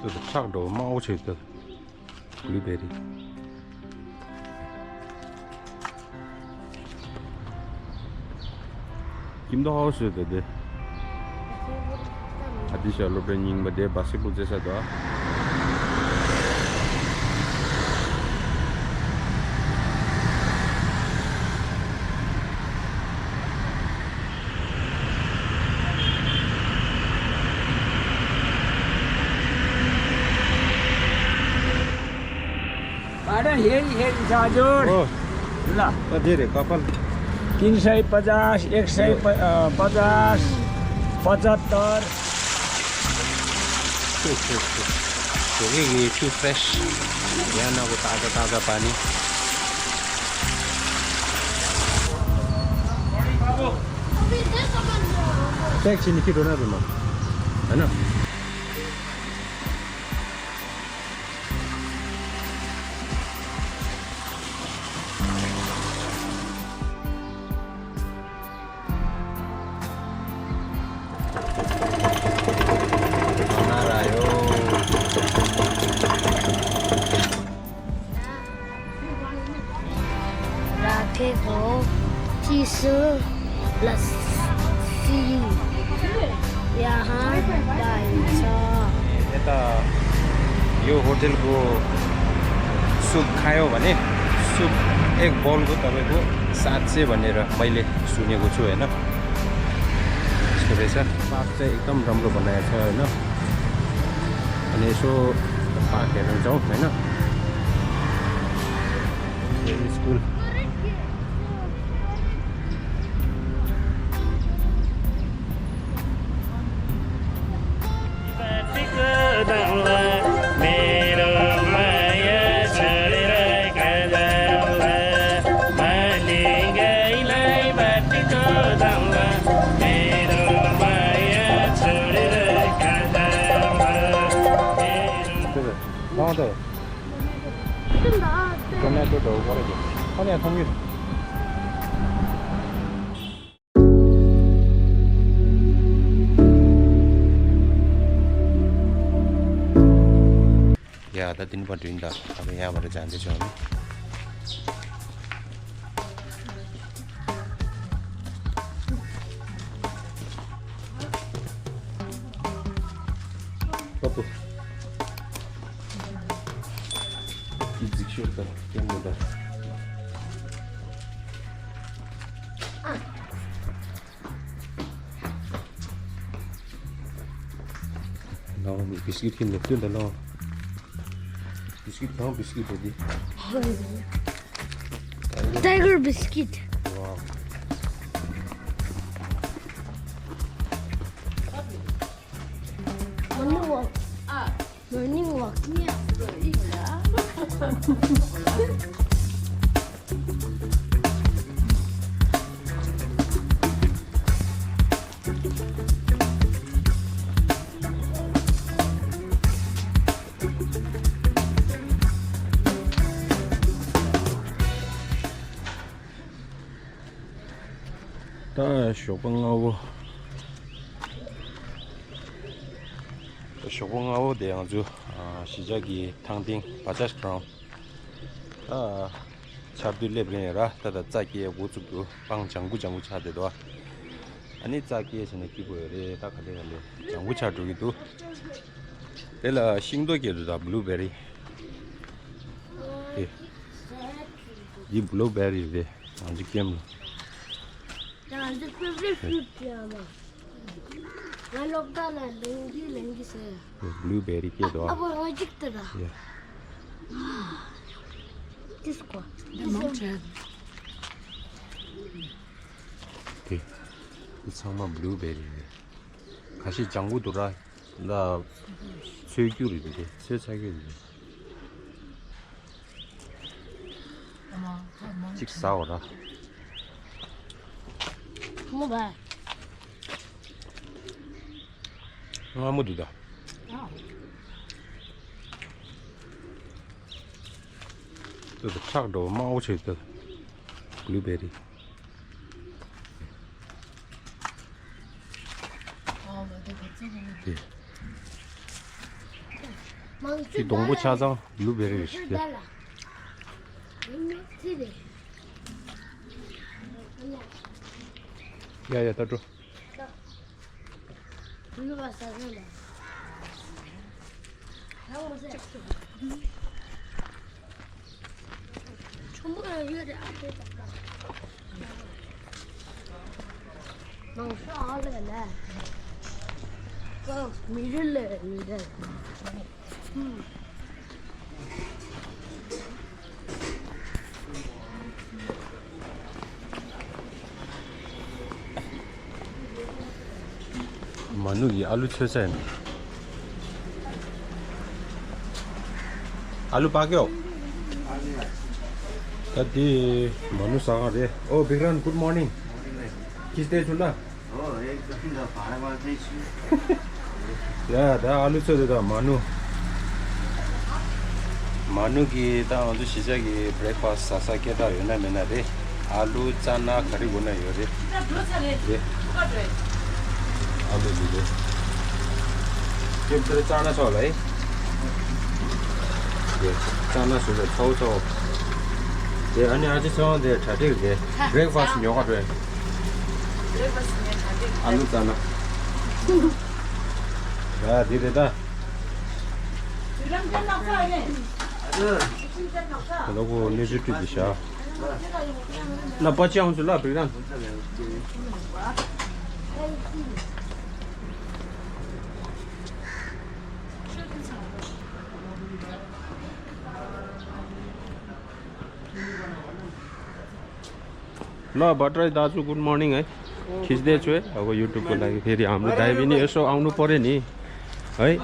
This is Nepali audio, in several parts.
这个唱到猫去的blueberry。Kimdo hao su de de. Adi sha lo bringing ba de basketball jesa da. Ada हेरी चार्जर ल धेरै कपाल 350 150 75 ये टू फ्रेश यहाँ अब ताजा ताजा पानी टैक्सी निकी डोना डोना है ना यता यो होटलको सुप खायो भने सुप एक बलको तपाईको 700 भनेर मैले सुनेको छु हैन यस्तो रहेछ पार्क चाहिँ एकदम राम्रो बनाएको छ हैन अनि यसो पार्क हेर्न जाउँ हैन स्कुल टोमेटो डो गरेको अनि थङ्ग्यु या आधा दिन पर्दैन अब यहाँबाट जाँदैछौँ हामी Pappu Şurada yanında. Lo biscuit kim được tuyên lo. Biscuit không biscuit gì? Tiger biscuit. Wow. Morning walk. Morning walk. 다 쇼핑하고 쇼핑하고 대양주 시작이 탕딩 바자스 크라운 차들레 브레라 다다 짜기에 고추고 빵 장구 차대도 아니 짜기에 전에 기보여래 다 갈래 장구 차주기도 내가 싱도게도 블루베리 이 블루베리데 아주 게임 That's the favorite fruit, Yama. I love that lengi se. Blueberry ke do. Abo magic tada. Yeah. This one. Okay. It's how much blueberry. 같이 장구 돌아. 나 새규리데. 새차규리. 직사오라. Come on. 아무도다.这个唱到猫去的 blueberry。对。이 동부 차장 블루베리 시대. 야야 따줘. 블루 바사는 전부가 이래 앞에 있다. 망사 알래네. 그 미를래 미를. 마누기 알루 쳐서 알루 빠겨. tadi manu sangat deh. Oh Bikran, good morning. Kisah sudah. Oh, एकदम द भाडामा चाहिँ छु Ya, dah alu tu dah manu. Manu ki dah untuk sisa ki breakfast sasa kita yo na mena deh. Alu chana kari guna yo deh. Deh. Alu deh. Jom terus chana soalnya. Deh, chana sudah tahu. deh, ani aja soal deh tadi deh. Breakfast nyoka deh. Alu chana. 야, 니네다. 너고 내주지 비샤. 나 빠지 안 줄라 비란. ल भट्टराई दाजु गुड मर्निङ है खिच्दै छु है अब युट्युबको लागि फेरि हाम्रो दाइ पनि यसो आउनु पर्यो नि है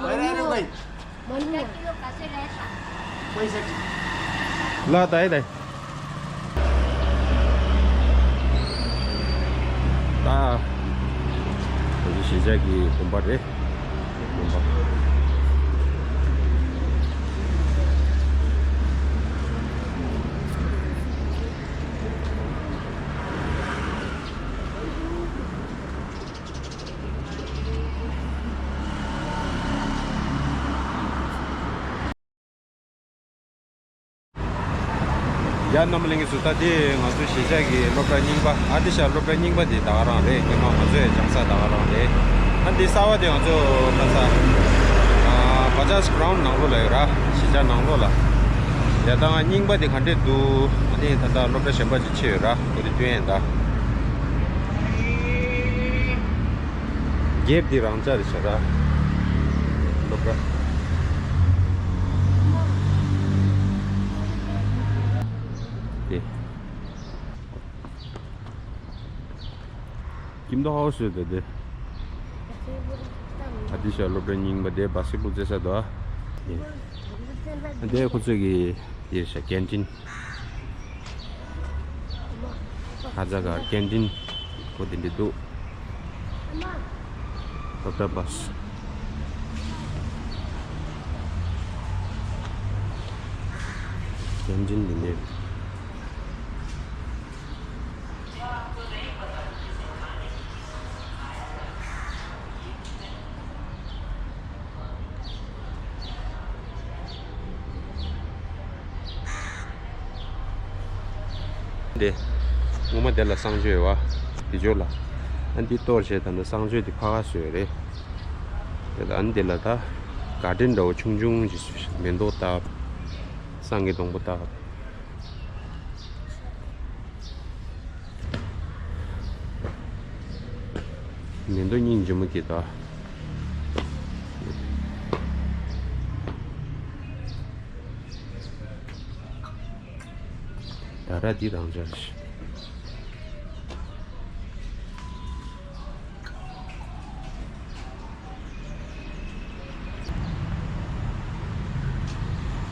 ल त है दाइ ता 시작이 공부를 해 야 넘링이 수다디 아주 시작이 로프닝바 아디샤 로프닝바디 다가라네 그만 아주 장사 다가라네 한디 사와디 아주 나사 바자스 크라운 나올라요라 시작 나올라 야당아 닝바디 간데도 아니 단다 로프 셴바지 치요라 우리 뒤엔다 갭디 랑자리셔라 로프 김도 하우스 되대. 아디샤 로브닝 바데 바스켓볼 제사도. 예. 근데 그쪽이 이제 캔틴. 하자가 캔틴 거딘데도. 오토바스. 캔틴이네. 네, 오늘 내가 상주에와 비조라. 안디 또르셰 단다 상주에 파가스요래. 그래서 안 될라다 가든도 충중 면도다 상계 동부다. 면도 인좀 기다. 다라디 랑자시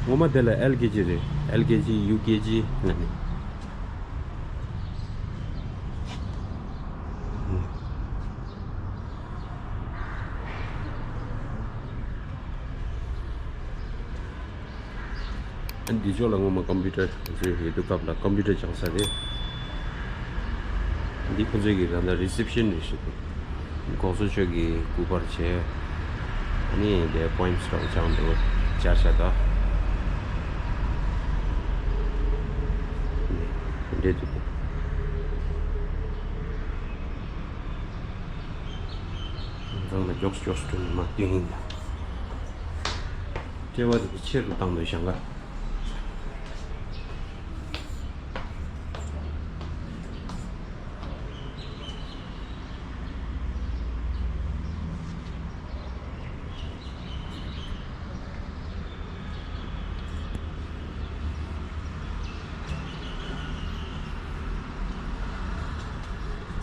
오마델라 LKG래 LKG UKG 나니 Dijo lang mo computer kasi itu kapla computer 장사 돼. 이 분석이 나 리셉션이시. 거기서 저기 구버체 아니 내 포인트스라고 장도 자샤다. 네, 이제 정말 역시 막 뛰긴다. 제와도 치료 당도 상가.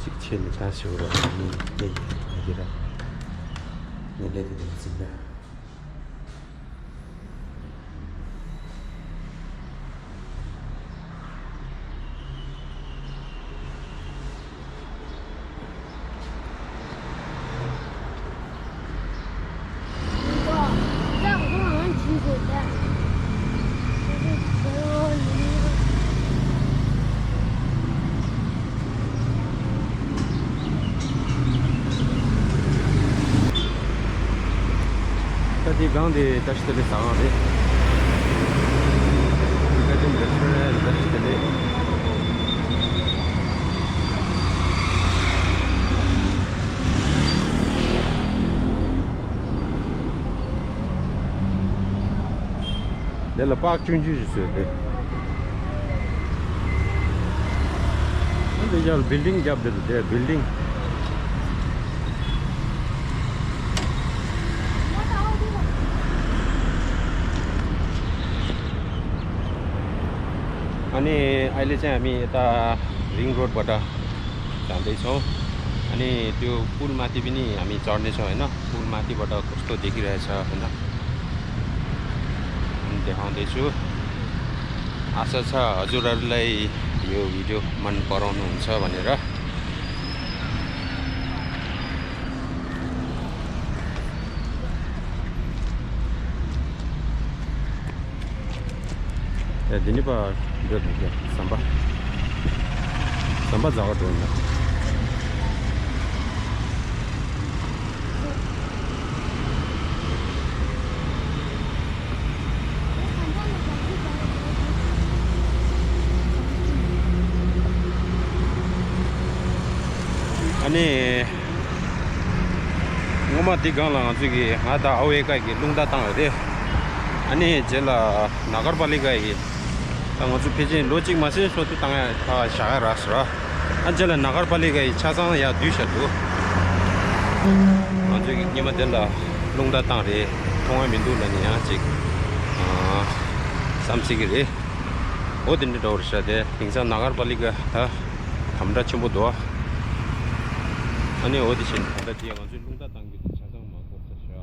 직체는 자식으로 얘기라 내려도 되겠습니다. 와, 나 오늘 진짜다. Tadi gang di tashtele sama de. Tadi restaurant tashtele. Dela park chunju jisu de. Ande jal building job de building. अनि अहिले चाहिँ हामी यता रिङ रोडबाट जाँदैछौँ अनि त्यो पुलमाथि पनि हामी चढ्नेछौँ हैन पुलमाथिबाट कस्तो देखिरहेछ हैन अनि देखाउँदैछु आशा छ हजुरहरूलाई यो भिडियो मन पराउनुहुन्छ भनेर Ini pak dia sampah jauh tuh ini. Ani ngomong tiga orang juga ada awak kayak lungda tangga deh. Ani jela Nagarpalika ini. Tangga peji logik masih suatu tangga syahar asra. Anjala Nagarpalika chasang ya dusha tu. Anjing ni macamlah lungda tang re, thongai mindu lani ya cik. Samsigiri. Odin itu orang sahaja. Tinggal Nagarpalika ta hamra cuma doa. Ani audition hamra dia anjing lungda tang gitu chasang mak opsasya.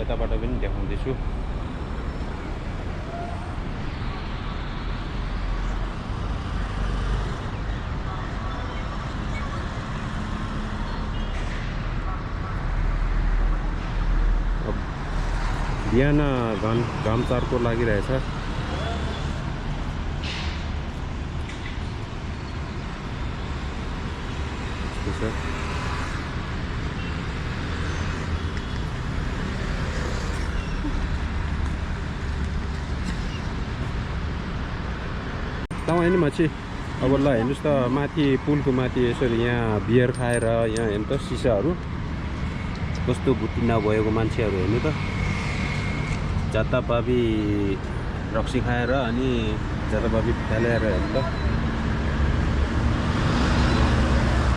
यताबाट पनि देखाउँदैछु बिहान घाम चारको लागिरहेछ ini masih awalnya ini sudah mati pulku mati sorry यहाँ बियर खाएर यहाँ हेर्नु त सिसाहरू कस्तो बुटिना भएको मान्छेहरू हेर्नु त जतापाबी रक्सी खाएर अनि जतापाबी फ्यालेर हेर्नु त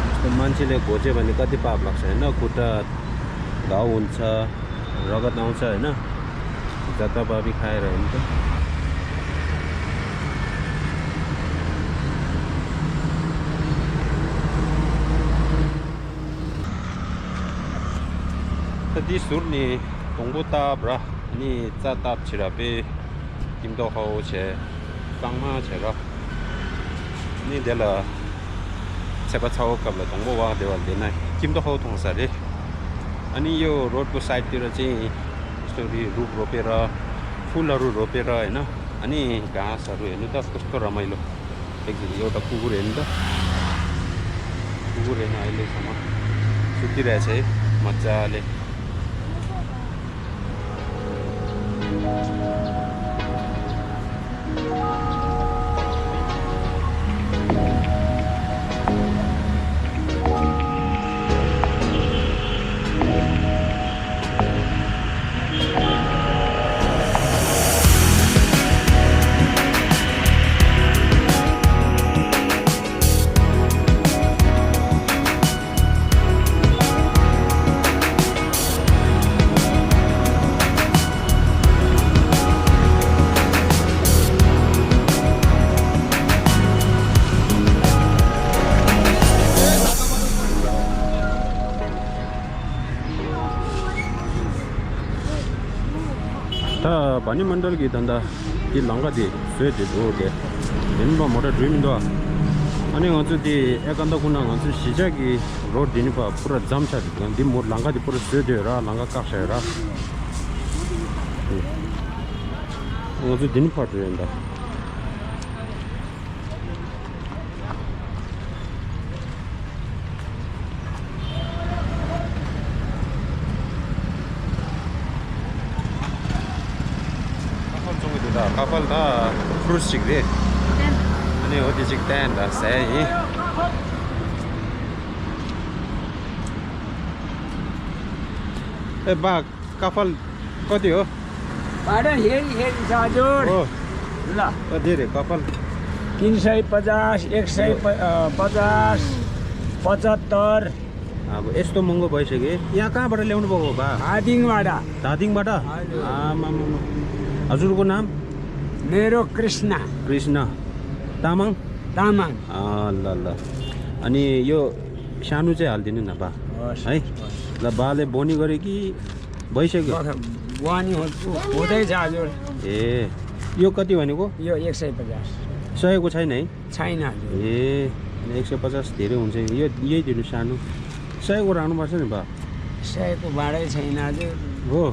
यस्तो मान्छेले घोच्यो भने कति पाप लाग्छ हैन खुट्टा घाउ हुन्छ रगत आउँछ हैन जतापाबी खाएर हेर्नु त Tadi sur ni tunggu tab lah, ni tab cirapi kim do hau che, tangma cera. Ni dia lah, cepat tahu kalau tunggu wah dia wal dia naik kim do hau tong sari. अनि यो रोडको साइडतिर चाहिँ यस्तो रुख रोपेर फुलहरू रोपेर होइन अनि घाँसहरू हेर्नु त कस्तो रमाइलो एकचोटि एउटा कुकुर हेर्नु त कुकुर हेर्नु अहिलेसम्म सुतिरहेछ है मजाले 다 많이 만들기 된다. 이 랑가디 쇠지 도게. 인바 모터 드림도. 아니 어쩌디 애간다구나 어쩌 시작이 로드니파 프로 잠차 디 모 랑가디 프로 쇠지라 랑가 깍셔라. 어쩌 디니파 된다. kapal 다 fruits sikde अनि 어디 sikden da sai ए बा kapal कति हो भाडा हेरी छ हजुर हो ल कति रे kapal 350 150 75 अब यस्तो महँगो भइसक्यो यहाँ कहाँबाट ल्याउनु भएको बा धादिङबाट धादिङबाट हजुरको नाम मेरो कृष्ण तामाङ ल ल अनि यो सानो चाहिँ हालिदिनु न बा है ल बाले बोनी गरे कि भइसक्यो वानी हुँदैछ हजुर ए यो कति भनेको यो 150 सयको छैन है छैन हजुर ए 150 धेरै हुन्छ यो यही दिनु सानो 100 को राख्नुपर्छ नि बा 100 को भाडै छैन हजुर हो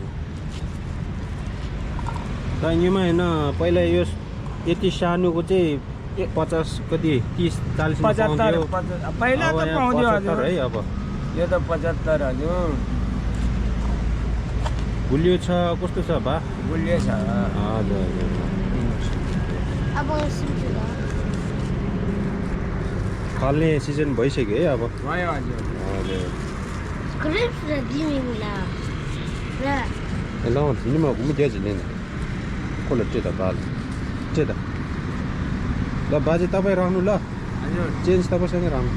त यहीँमा होइन पहिला यो यति सानोको चाहिँ 50 कति 30 40 75 पहिला त पाउँथ्यो हजुर है अब यो त 75 हजुर गुलियो छ कस्तो छ बा गुलियो छ हजुर अब फल्ने सिजन भइसक्यो है अब भयो हजुर हजुर Scripts are giving la. ल झिनमा घुमि दिएछ नि कसले त्यो त बाल त्यो त ल बाजे तपाईँ रहनु ल हजुर चेन्ज तपाईँसँगै रहनु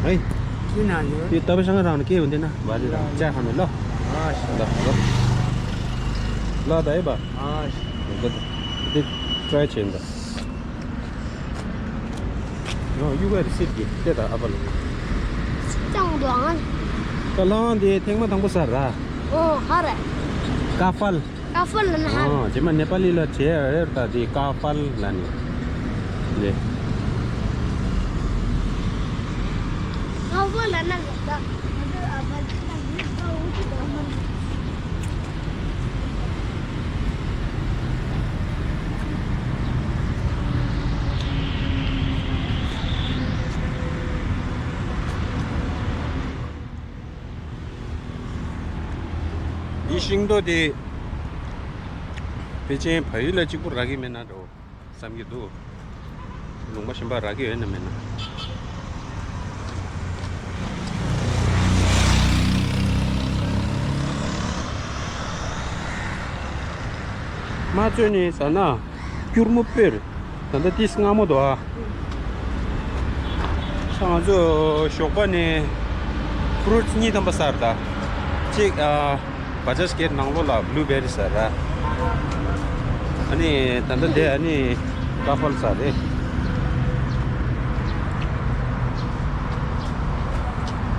है किन हजुर त्यो तपाईँसँगै रहनु केही हुँदैन बाजे चिया खानु ल हस् ल ल त है बा हस् ट्राई छैन त यो गएर सिट त्यो त अब Changduan. त ल दे थेङमा थङको सर रा Oh, hare. काफल Kafal na ha. जेमा नेपाली ल छे हेर त दे काफल लाने ले Kafal na gata. Ada abad na dito uti daman. 이싱도 디 베체 파일라 찍고 라기 메나도 삼기도 농가 심바 라기 왜나 메나 마초니 사나 큐르무페르 단다 티스가모도 상아조 쇼바네 프루츠 니 담바사르다 직 Bajaj ke nanglo la blueberry sara ani tandan de ani kafal sare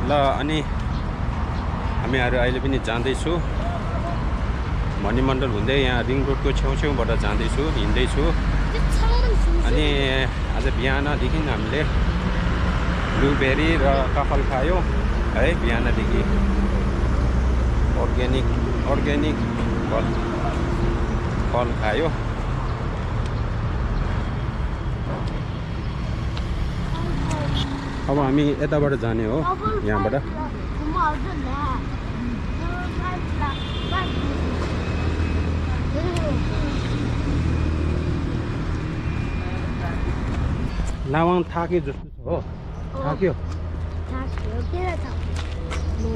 la ani हामीहरु अहिले पनि जाँदै छु मणिमण्डल हुँदै यहाँ रिङ रोडको छेउछेउबाट जाँदै छु हिँड्दै छु अनि आज बिहानदेखि हामीले ब्लुबेरी र कफल खायो है बिहानदेखि अर्ग्यानिक फल खायो। अब हामी यताबाट जाने हो यहाँबाट। लावाङ थाके जस्तो छ हो। थाक्यो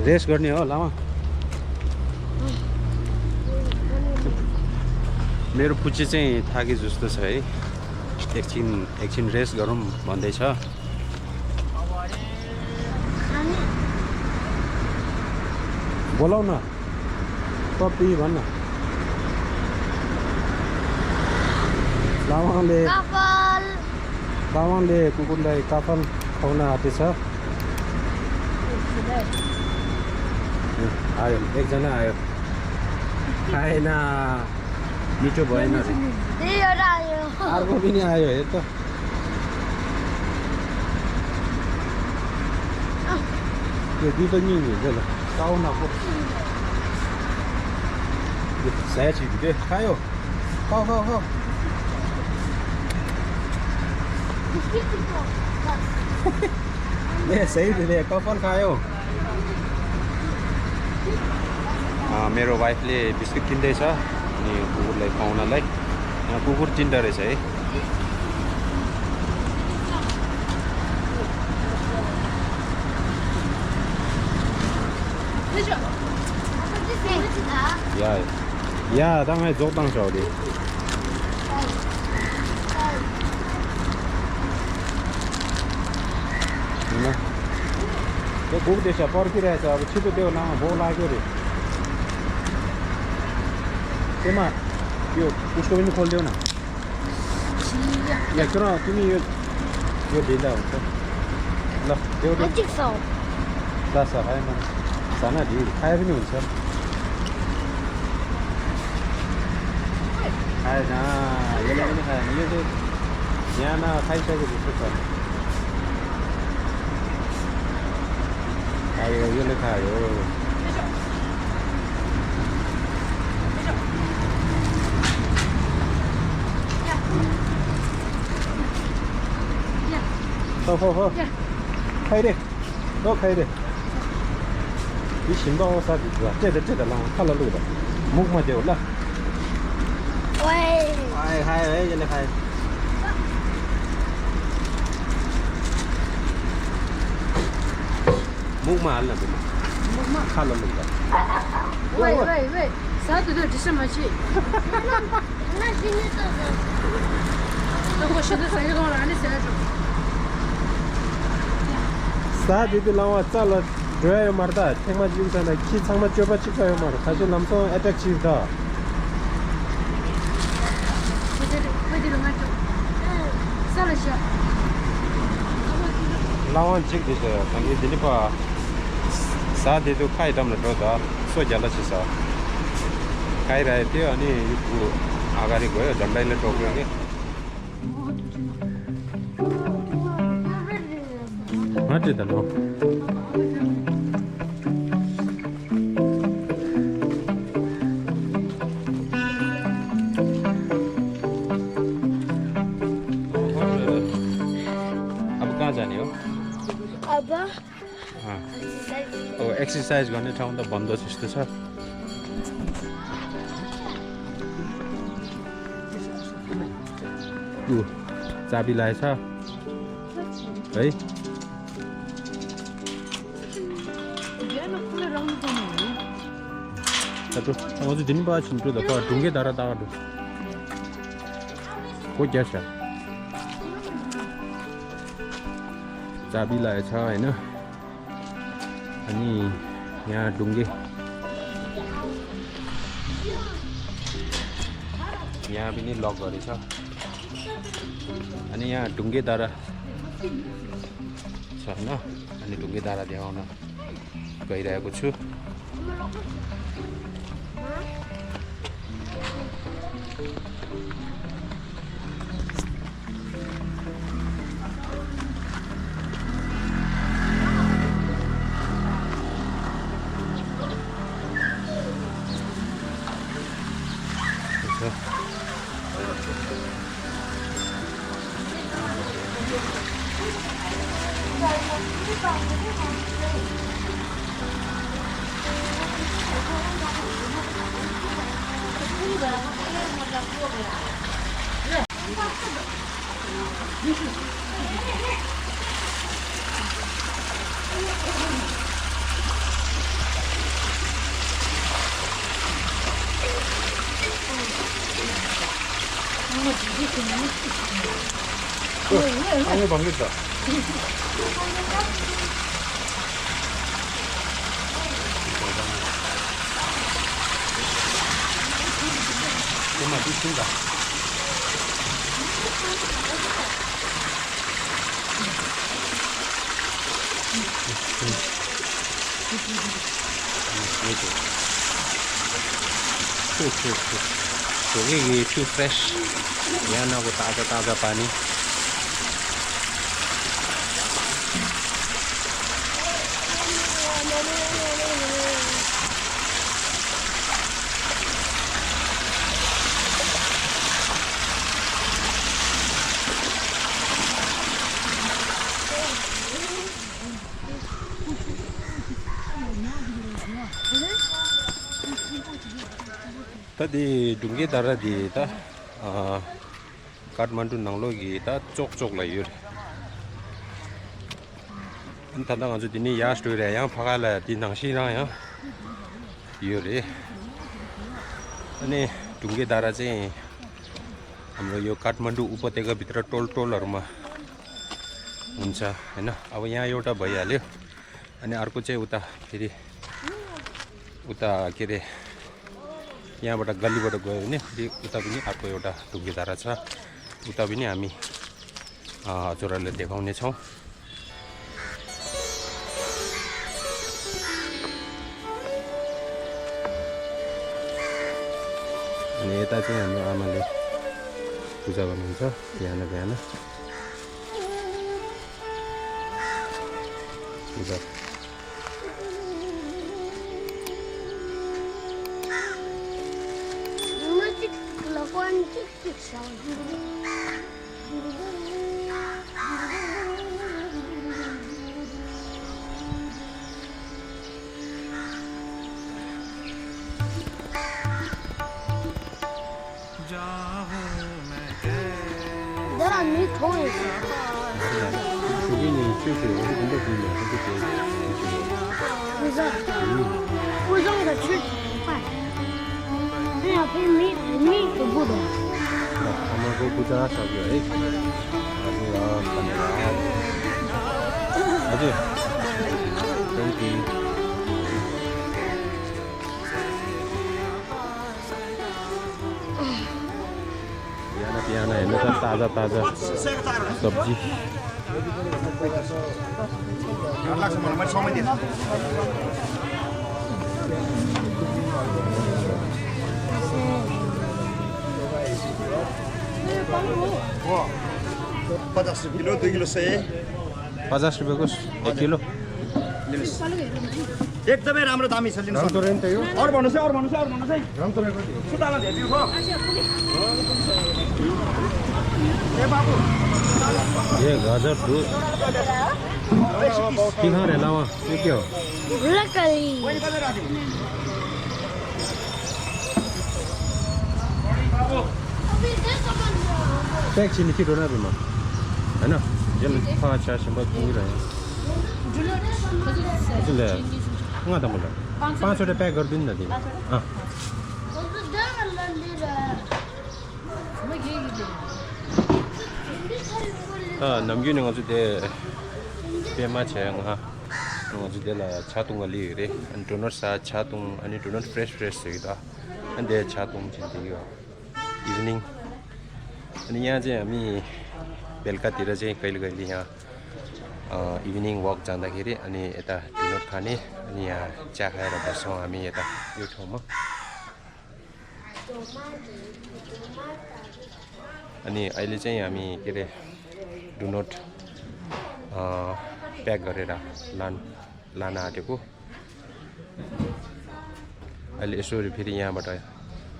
रेस गर्ने हो लावाङ। मेरो पुच्ची चाहिँ थाके जस्तो छ है। एकछिन रेस गरौँ भन्दैछ। बोलाउ न पप्पी भन्न। लावाङले कुकुरलाई काफल खुवाउन आँटेछ। आयो एकजना आयो। खाएन मिठो भएन अरे। अर्को पनि आयो हेर त। यो दुई त नि हुन्छ ल काउन को। saya chỉ đi khai không không nè sấy thì nè có con khai không मेरो वाइफले बिस्कुट किन्दैछ अनि कुकुरलाई खुवाउनलाई। यहाँ कुकुर चिन्डा रहेछ है। या 당연히 적당히 어디. त्यो घुम्दैछ पर्खिरहेछ। अब छिटो त्यो नाम भो लाग्यो रे। त्यसमा यो उसको पनि खोलिदेऊ न। यहाँ किन तिमी यो ढिला हुन्छ ल एउटा दस खाएन साना ढिल खाए पनि हुन्छ। खाएन यसले पनि खाएन। यो चाहिँ यहाँ खाइसकेको जस्तो छ। खायो यसले खायो। हो开的都开的你行到啥地步啊这个浪看了路的木嘛丢了喂嗨这里嗨木嘛了木嘛看了路的喂啥子都这什么去那今天我现在谁搞哪里谁做साथीले लावा चल ड्रायो मार्दा ठेङमा जिउँदैन कि छाङमा चोपा चिकायो मार खासो लम्सो एट्याक चिफ द लावा चिक दिस अनि दिने पा साथी तो खाइ दमले द सो ज्याला छ खाइरहेको थियो अनि यो अगाडि गयो झन्डाइले टोक्यो के माथि त लो अब कहाँ जाने हो अब एक्सर्साइज गर्ने ठाउँ त बन्द जस्तो छ। चाबी लागेछ है। 어제 님바 진짜다. 봐 둥게 달아다가도. 고기야샤. चाबीलाई छ हैन अनि यहाँ ढुङ्गे यहाँ पनि लक गरेछ अनि यहाँ ढुङ्गे धारा छ हैन अनि ढुङ्गे धारा देखाउन गइरहेको छु। 아니 반갑다. 정말 미친다. Ini too fresh. Yan ako taga pani. Tadi dungi darah di ta Kathmandu nanglo gi ta chok la yur. Entah dah ngaji ini ya story yang pakai la di nangsi na ya yur. Ini dungi darah je, hamro yo Kathmandu उपत्यका भित्र टोलहरुमा हुन्छ हैन. अब यहाँ एउटा भइहाल्यो अनि अर्को चाहिँ उता फेरि उता के रे यहाँबाट गल्लीबाट गयो भने उता पनि अर्को एउटा ढुङ्गेधारा छ. उता पनि हामी हजुरहरुले देखाउने छौं. अनि यता चाहिँ हाम्रो आमाले पूजा गर्नुहुन्छ बिहान बिहान. पूजा आमाको पूजा सक्यो है. हजुर थ्याङ्क यू. बिहान हेर्नु त ताजा ताजा सब्जी. ₹50 किलो 2 किलो 100 ₹50 को 1 किलो. एकदमै राम्रो दामी छ लिनु सक्नुहुन्छ. रेन्ट यो अरु भन्नुस् है सुतामा भेट्यो खो ए बाबु ये गाजर फ्रूट के खा रहे लावा ये क्या हो? ब्रोकली. पैक चीनी की डोना भी मां है ना. जल पाँच चार शंबर पूरी रहे इसलिए नggak ada mudah. 500 पैक कर दिन nanti. हाँ. 남기는 어제 배마체가 어제 라 차동을리 그래. 도넛 사 차동 아니 도넛 프레시다. 근데 차동 진짜요. इभिनिङ. अनि यहाँ चाहिँ हामी बेलुकातिर चाहिँ कहिले कहिले यहाँ इभिनिङ वक जाँदाखेरि अनि यता डिनर खाने अनि यहाँ चिया खाएर बस्छौँ हामी यता यो ठाउँमा. अनि अहिले चाहिँ हामी के रे डोनट प्याक गरेर लान आँटेको. अहिले यसो फेरि यहाँबाट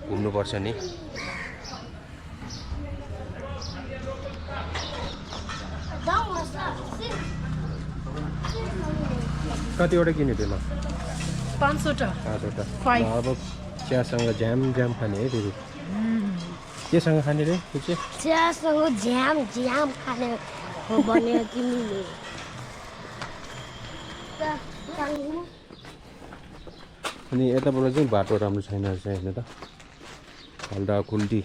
घुम्नुपर्छ नि. कतिवटा किन्यो त्यसमा? 500 टा. 500 टा. अब चियासँग जाम खाने है फेरि. केसँग खाने रे कुचे चियासँग झ्याम खाने हो भने तिमीले अनि यताबाट चाहिँ बाटो राम्रो छैन रहेछ हेर्नु त खाल्डा खुल्टी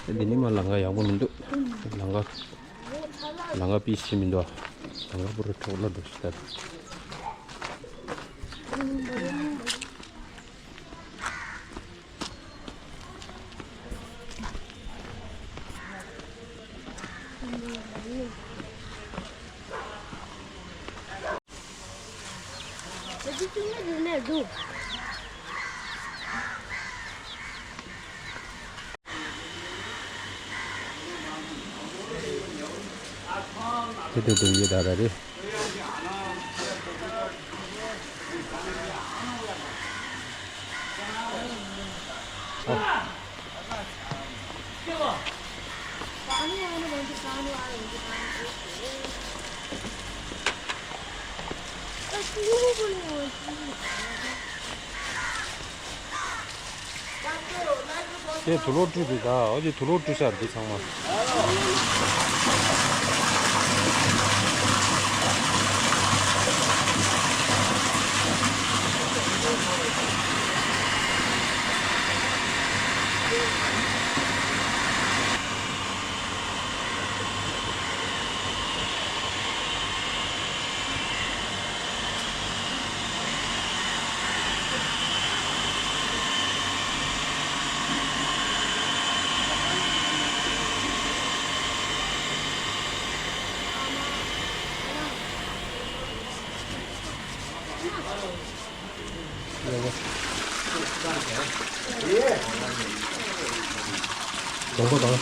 ini mah langga yang pun untuk langga pisi mindo langga pura tola dostar jadi cuma dunia dulu itu dia darah deh 얘 들어오주비가 어디 들어오주셔야 돼 상마 동바 방아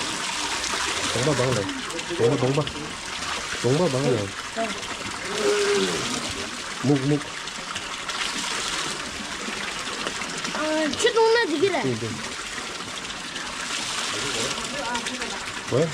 동바 방아래 동바 방아래 묵 추동나 되기래 왜?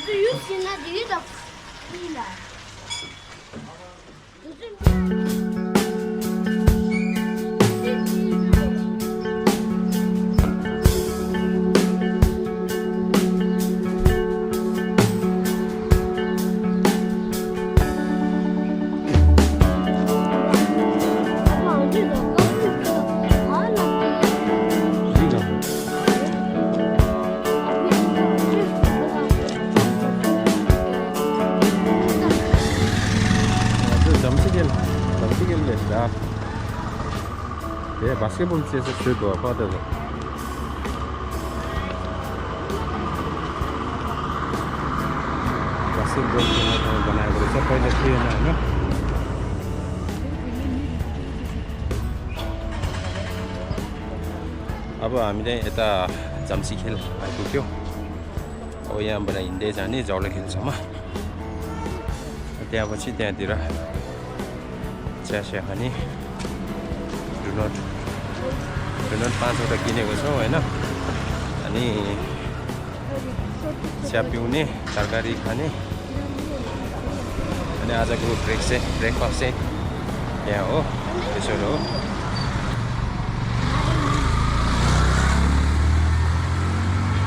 itu Yusina dia dah gila 예, 바스켓볼에서 그래도 받아서 basketball बनाएको रहेछ पहिला थिएन होइन अब हामी चाहिँ यता जम्सी खेल आइपुग्यो अब यहाँबाट हिँड्दै जाने जौला खेलसम्म त्यहाँपछि त्यहाँतिर चिया खाने डोनट 5वटा किनेको छौँ होइन अनि चिया पिउने तरकारी खाने अनि आजको ब्रेकफास्ट चाहिँ यहाँ हो त्यसरी हो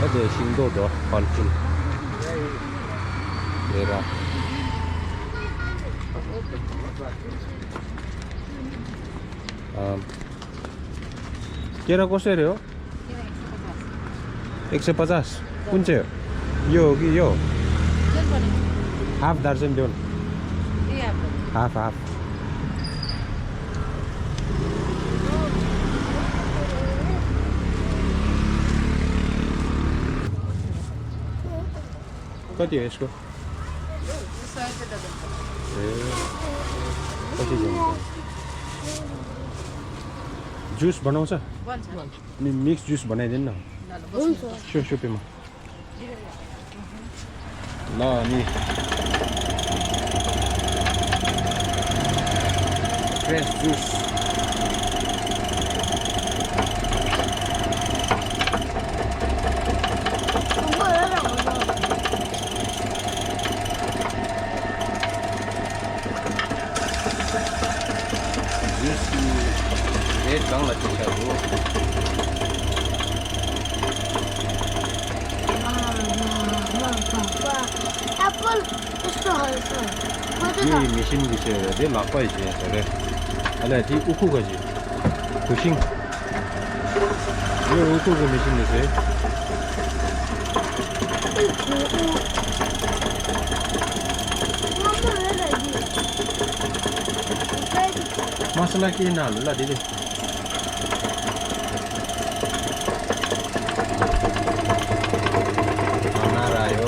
अझै सिङ्गो फलफुल हेर केरा कसरी हो 150 कुन चाहिँ हो यो हो कि यो हाफ दर्जन देऊ न हाफ कति हो यसको कति जुस बनाउँछ अनि मिक्स जुस बनाइदिनु न सुपीमा ल अनि फ्रेस जुस जुस रेड गाउँला टिकाहरू एप्पल यस्तो खान्छ 이 미신 기체에 내 막바이지 저래 알아 지 우쿠 거지 구싱 이거 우쿠 그 미신 기체 마슬라 끼나 몰라 디디 알아요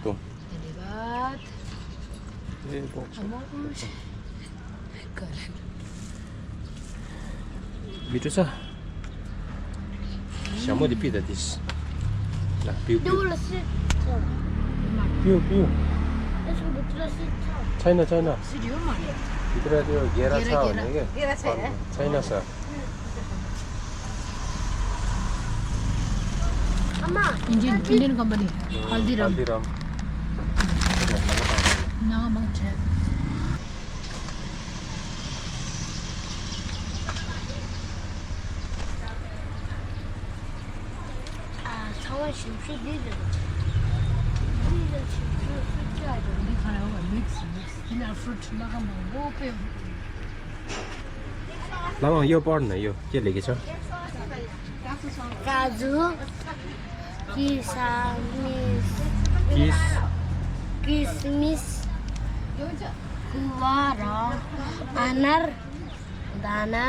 또 미쳤어 샤모 디피다 디스 라 피우 누구를 쓰죠? 피우 피우 यसको भित्र सिट 차이나 차이나 이들아들 게라 차 이게 차이나 차 आमा Indian company. Haldiram. 할디람 Now I'm on check. 정말 심심해져. We can have a mix. In our fruit, mango, open. लामा यो पढ्न यो के लेखेछ काजु किसमिस किस किसमिस खुवा र अनार दाना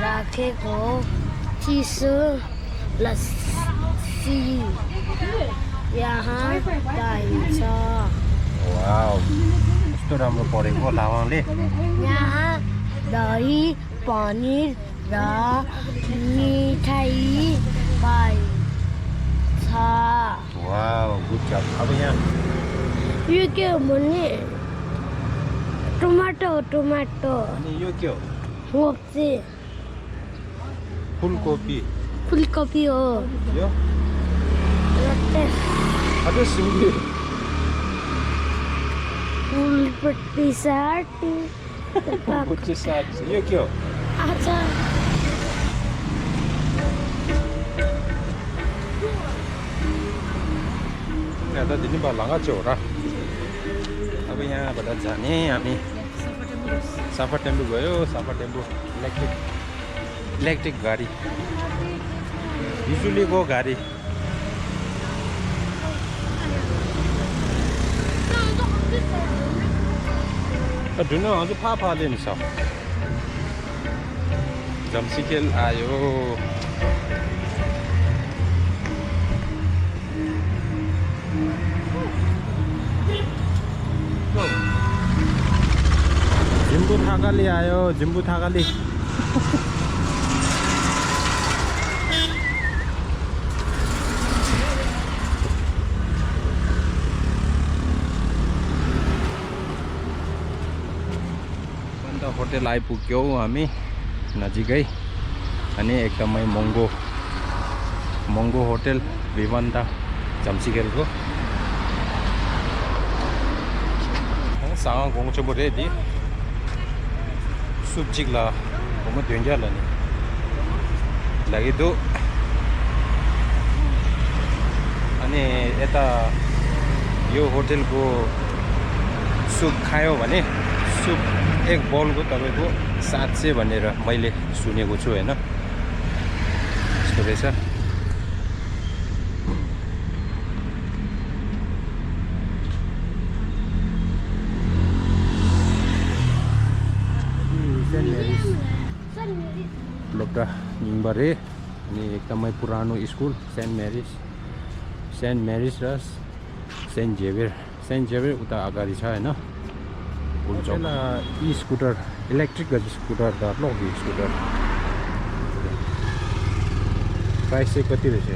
राखेको चिसो लस्सी यहाँ पाइन्छ वाउ कस्तो राम्रो पढेको लामाले यहाँ दही पनिर र मिठाई पाइन्छ वाउ गुड जब अब यहाँ यो के हो भने टमाटो टमाटो अनि यो के हो होप्चे फुलकोपी फुलकोपी हो यो रट्टे अझै सिङ्गी फुलपट्टी साटी कुच्ची साग यो के हो अचार यहाँ त दिनु भयो लगा चाहिँ हो र अब यहाँबाट जाने हामी साफा टेम्पो गयो साफा टेम्पो इलेक्ट्रिक गाडी बिजुलीको गाडी ढुन हजुर फाले नि सब जम्सिखेल आयो जिम्बू थाकाली आयो जिम्बू थाकाली होटल आइपुग्यौँ हामी नजिकै अनि एकदमै महँगो होटल विवन्ता जम्सिखेलको 상황 공점을 해야지 숲직 라 보면 된게 알라니 라기도 अनि यता यो होटेलको सुप खायो भने सुप एक बलको तपाईँको 700 भनेर मैले सुनेको छु होइन। यस्तो रहेछ। सेन्ट मेरिज लोकटा निम्बरे अनि एकदमै पुरानो स्कुल सेन्ट मेरिज र सेन्ट जेभियर उता अगाडि छ होइन। ई स्कुटर इलेक्ट्रिक स्कुटर त लगी स्कुटर प्राइस चाहिँ कति रहेछ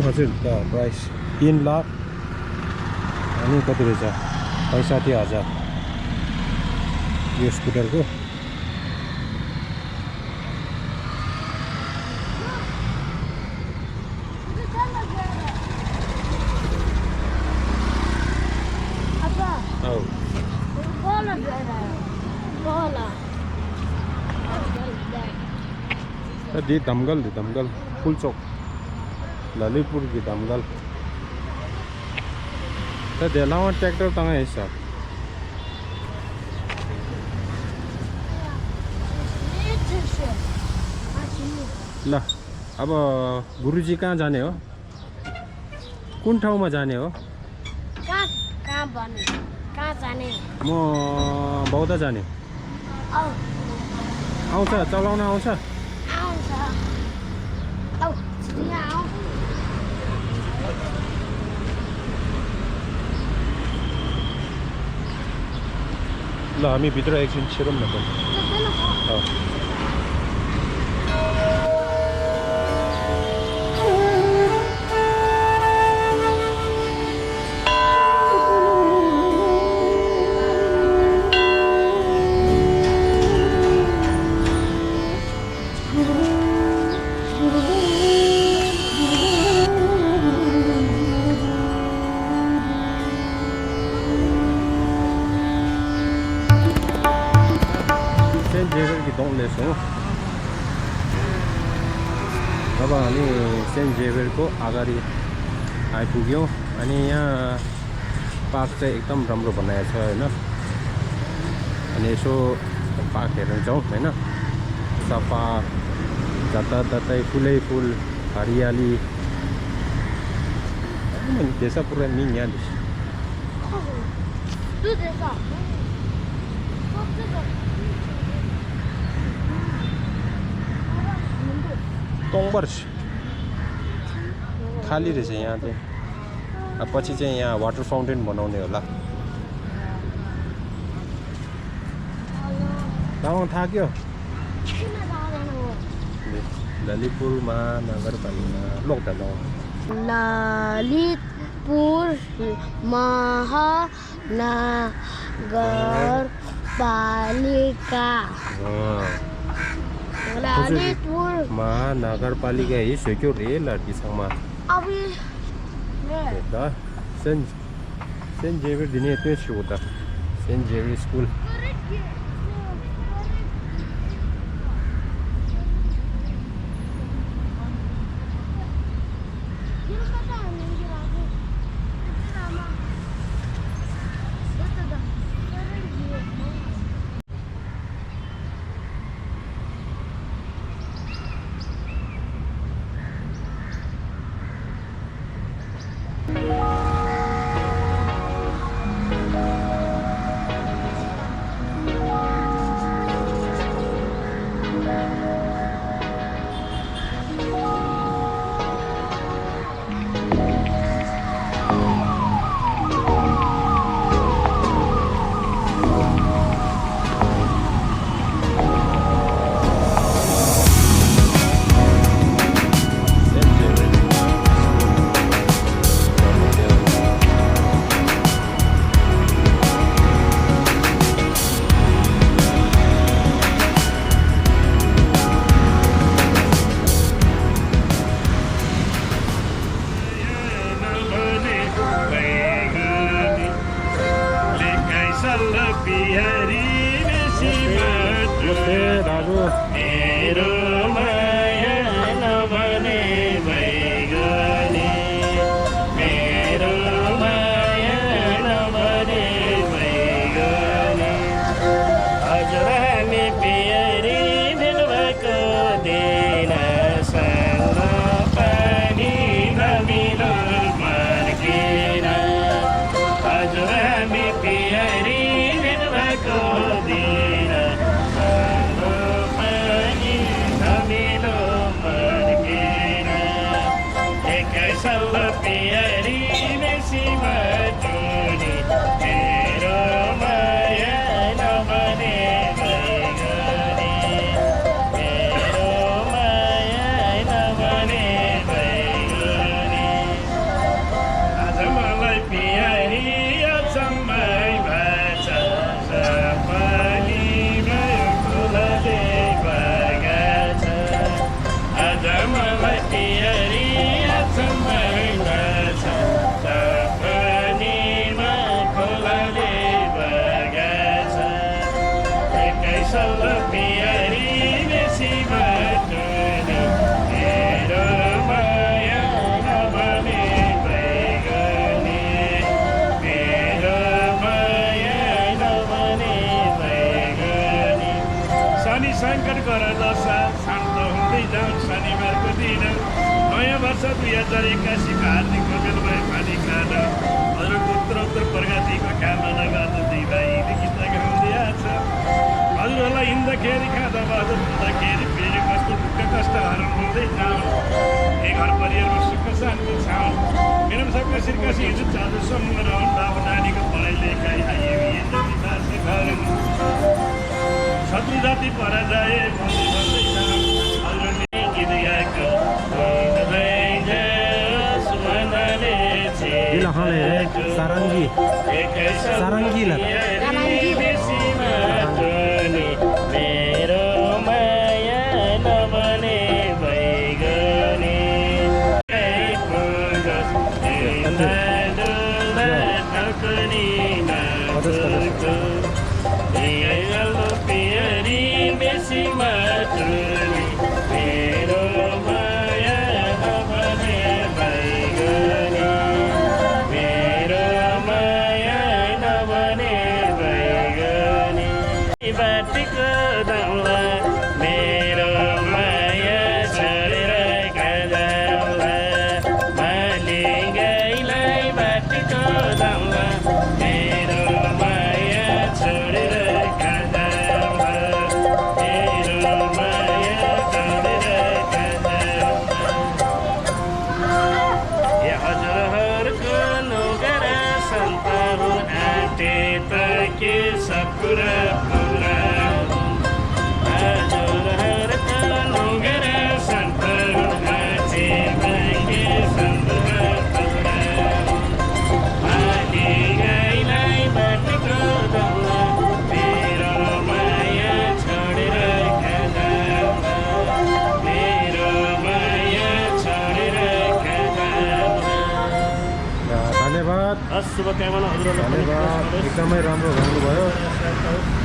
हजुर त प्राइस 3 लाख अनि कति रहेछ 65,000 यो स्कुटरको। di Damgal full chok Lalipur di Damgal ta delawa tractor tanga hisab ल अब गुरुजी कहाँ जाने हो कुन ठाउँमा जाने हो कहाँ जाने म बौद्ध जाने आउँछ चलाउन आउँछ ल हामी भित्र एकछिन छिरौँ न त अब हामी सेन्ट जेभियरको अगाडि आइपुग्यौँ अनि यहाँ पार्क चाहिँ एकदम राम्रो बनाएको छ होइन। अनि यसो पार्क हेर्न जाउँ होइन। सफा जताततै फुलै फुल हरियाली त्यसै पुरा नि यहाँ टोङबर्स खाली रहेछ यहाँ चाहिँ। अब पछि चाहिँ यहाँ वाटर फाउन्टेन बनाउने होला। गाउँ थाक्यो ललितपुर महानगरपालिका ललितपुर महानगरपालिका ललितपुर महानगरपालिका ही सोच्यो रे लड्कीसँग अभी हेर्दा सेन्ट जेभियर दिने त्यो छु त सेन्ट जेभियर स्कुल। दशा शान्त हुँदै जाउँ शनिबारको दिन नयाँ वर्ष 2081 को हार्दिक मङ्गलमय पानी खान हजुरको उत्तरोत्तर प्रगतिको कामना गर्दै दुई भाइले गीत गाउँदै आछ हजुरहरूलाई हिँड्दाखेरि खाँदा हजुर हुँदाखेरि फेरि कस्तो दुःख कष्टहरू हुँदै जाउँ ए घर परिवारमा सुख शान्ति छाउँ मेरो सबका श्रीकाशी हिजो चालुसम्म रहन् बाबु नानीको पढाइ लेखाइ शत्रु जाति पर जाए भन्दै जाउँ हजुरले गीत गाएको सारङ्गी सारङ्गी ल मेरो माया नबने भइगने पियरी बेसी मात्रले मेरो माया नबने भइगने मेरो माया नबने भइगने बाटको दाउला मेरो माया छोडेर खाजाउला माली गाईलाई बाटको दाउला मेरो माया छोडेर खाजाउला मेरो माया छोडेर खाजाउला ए हजुरहरूको नोगरा सन्तान आँटे त के सब कुरा पुरा हजुरहरूको नोगरा सन्तान आँटे त के सब कुरा पुरा माली गाईलाई बाटको दाउला मेरो माया छोडेर खाजाउला मेरो माया छोडेर खाजाउला धन्यवाद शुभकामना हजुरहरूलाई धन्यवाद एकदमै राम्रो गाउनुभयो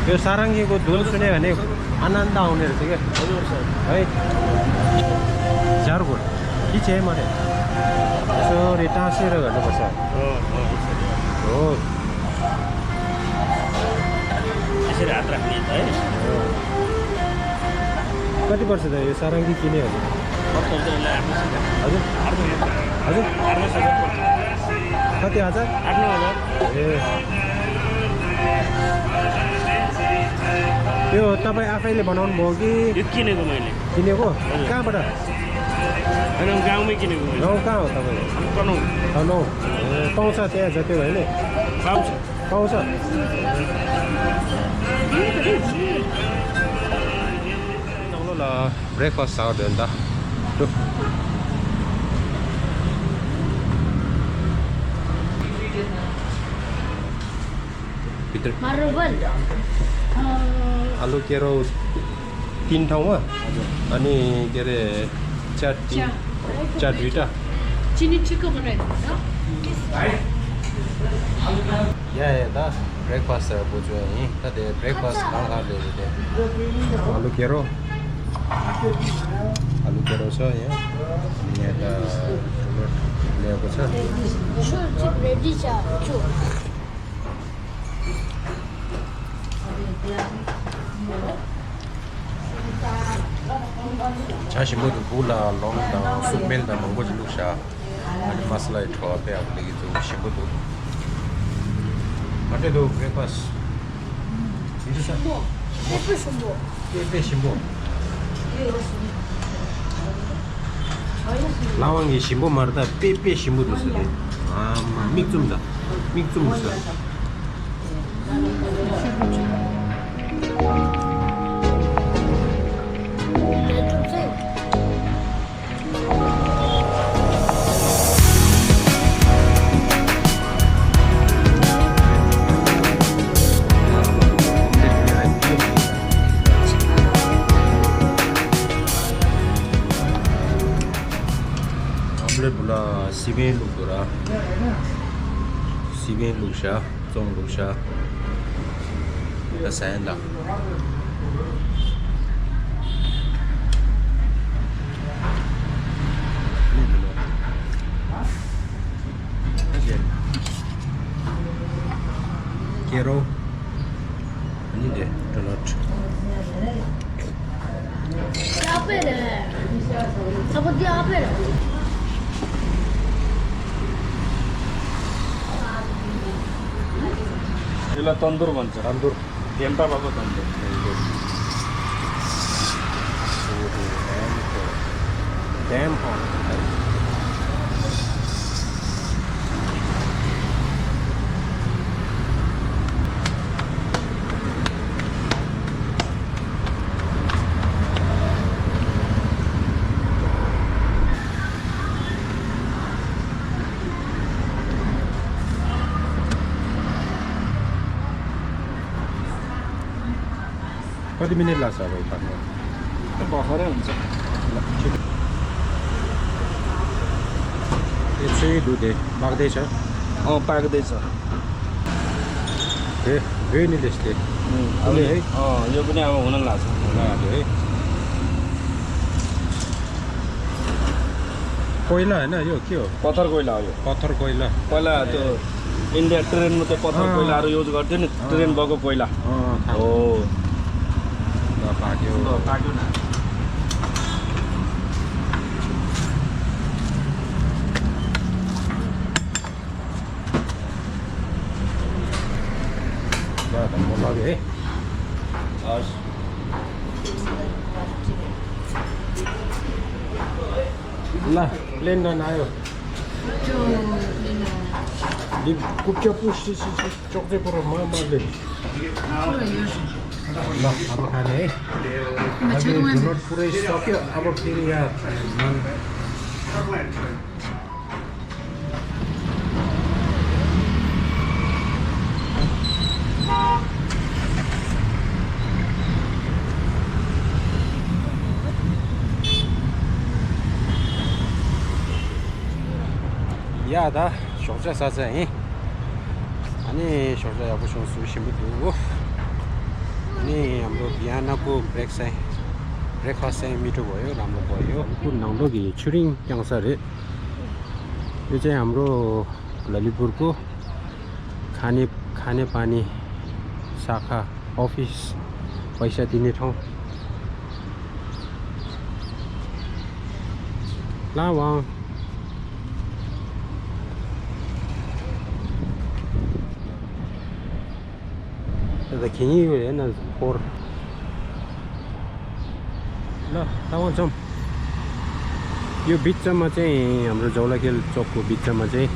यो सारङ्गीको धुन सुन्यो भने आनन्द आउने रहेछ क्या हजुर सर है झारगोड कि चाहिँ मैले यसरी टाँसेर गर्नुपर्छ हो यसरी हात राख्ने है कति वर्ष त यो सारङ्गी किन्यो भने हजुर हजुर कति हजार 8-9 ए यो तपाईँ आफैले बनाउनु भयो कि यो किनेको मैले किनेको कहाँबाट होइन गाउँमै किनेको मैले गाउँ कहाँ हो तपाईँको कनौ तनहुँ पाउँछ त्यहाँ जति भयो नि पाउँछ पाउँछ ल ब्रेकफास्ट आउँदैन त लु भित्र मार्बल आलु केरो 3 ठाउँमा अनि के अरे चाट दुईटा चिनी छिक्को बनाइदिनु न यहाँ हेर्दा ब्रेकफास्ट बुझ्यो यहीँ त त्यो ब्रेकफास्ट खाँदै आलु केरो छ यहाँ अनि यता ल्याएको छ रेडी छ 자신 모두 골라 롱다 쑥멜다 먹고지 루샤 아니 마슬라이 토아페 아블리기도 신부도 어때도 브레이크파스 이제 예쁜 신부 빼빼 신부 라왕이 신부 말다 빼빼 신부도 쓰네 아 믹좀다 믹좀 있어 블라 시베 룩도라 시베 룩샤 종 룩샤 다 산다 Kero ini deh donut 앞에래. 아버지 앞에래. यसलाई तन्दुर भन्छ तन्दुर टेम्पा भएको तन्दुर Damn hot. कति मिनट लाग्छ अब पाक्नु भर्खरै हुन्छ यो चाहिँ दुधे पाक्दैछ पाक्दैछ गयो नि त्यसले अब है यो पनि अब हुन लाग्छ लाग्यो है कोइला होइन यो के हो पत्थर कोइला हो यो पत्थर कोइला पहिला त्यो इन्डिया ट्रेनमा त्यो पत्थर कोइलाहरू युज गर्थ्यो नि ट्रेन भएको कोइला हो पाक्यो पाक्यो न म लग्यो है हस् ल प्लेन रन आयो कुप्च्या पुस्टी चोक्दै पऱ्यो मैले ल अब खाने है अहिले धुनोट पुरै सक्यो अब फेरि यहाँ 야다 쇼자 사자이 아니 쇼자 야부숑 수시미도 아니 हाम्रो बिहानको ब्रेकफास्ट चाहिँ मिठो भयो राम्रो भयो नाङ्लोगी छुरिङ क्याउँछ अरे यो चाहिँ हाम्रो ललितपुरको खानेपानी शाखा अफिस पैसा दिने ठाउँ लावाङ The king and for no, that one jump. यो बिचमा चाहिँ हाम्रो जौलाखेल चोकको बिचमा चाहिँ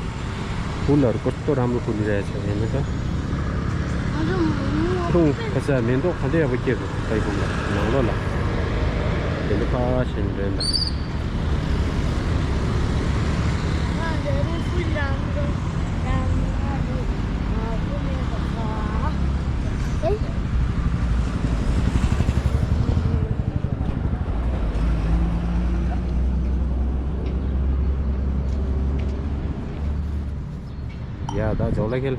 फुलहरु कस्तो राम्रो फुलिरहेछ हेर्नु त tung kasa mendo khande अब के हो तै बुङ्गा नलो ल त्यसले पाछिन रेन्दा या दा जौलाखेल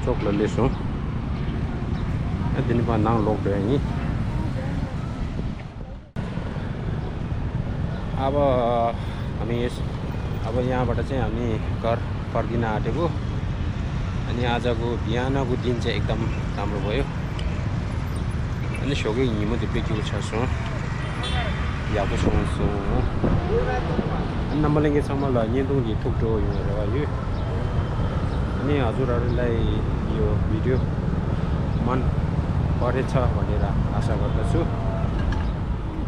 चोक ललेसो दिन पर नाम लोग रहेंगे अब हामी अब यहाँबाट चाहिँ हामी घर फर्किन आँटेको अनि आजको बिहानको दिन चाहिँ एकदम राम्रो भयो अनि सोगे हिमो दिपेको छ सो याको सोसो नम्बरलेङ्गे सम्म ल यदुङ थुक्टो यो अनि हजुरहरूलाई यो भिडियो मन परेछ भनेर आशा गर्दछु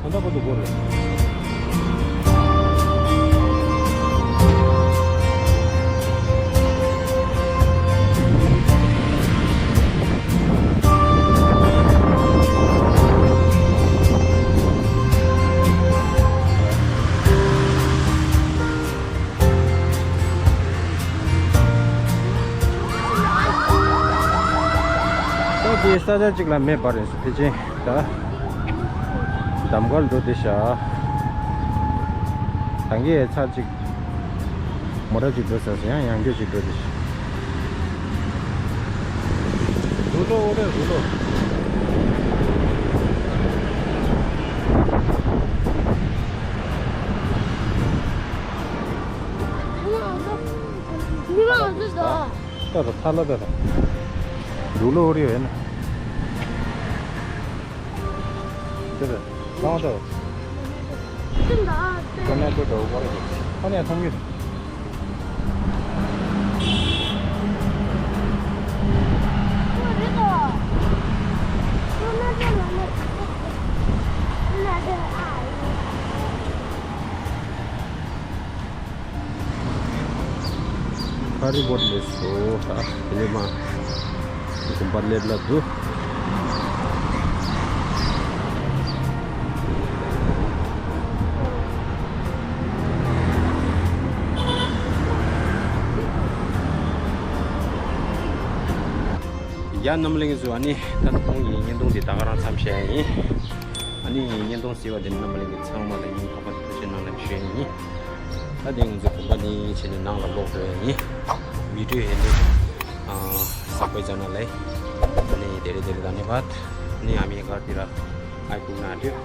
अन्त कतो बोल्नु यस्ता चाहिँ चिक्ला मे परेछ त्यो चाहिँ त दमगल दोदेश 당기에 차직 뭐라지 도서서 양교지 도대시 루도 오래 루도 누가 어딨어? 따라 탈라다라 루로 오리요 얘는 그래 나와도 좀 나아. 그냥 또 더워 버리고. 아니야, 동규. 내가 누나들 만나. 누나들 아. Hari buat besok, ini mah tempat lihat lah tuh. Ya namanya itu ani tentang ini dong di tangan sampai ini, ani dong siapa dan namanya sama dengan apa itu jenang ini. Tadi yang juga ni sini nang labok ni video ini sampai jana lagi. Ni dari dhanyawad. Ni kami agar tidak aipugna adio.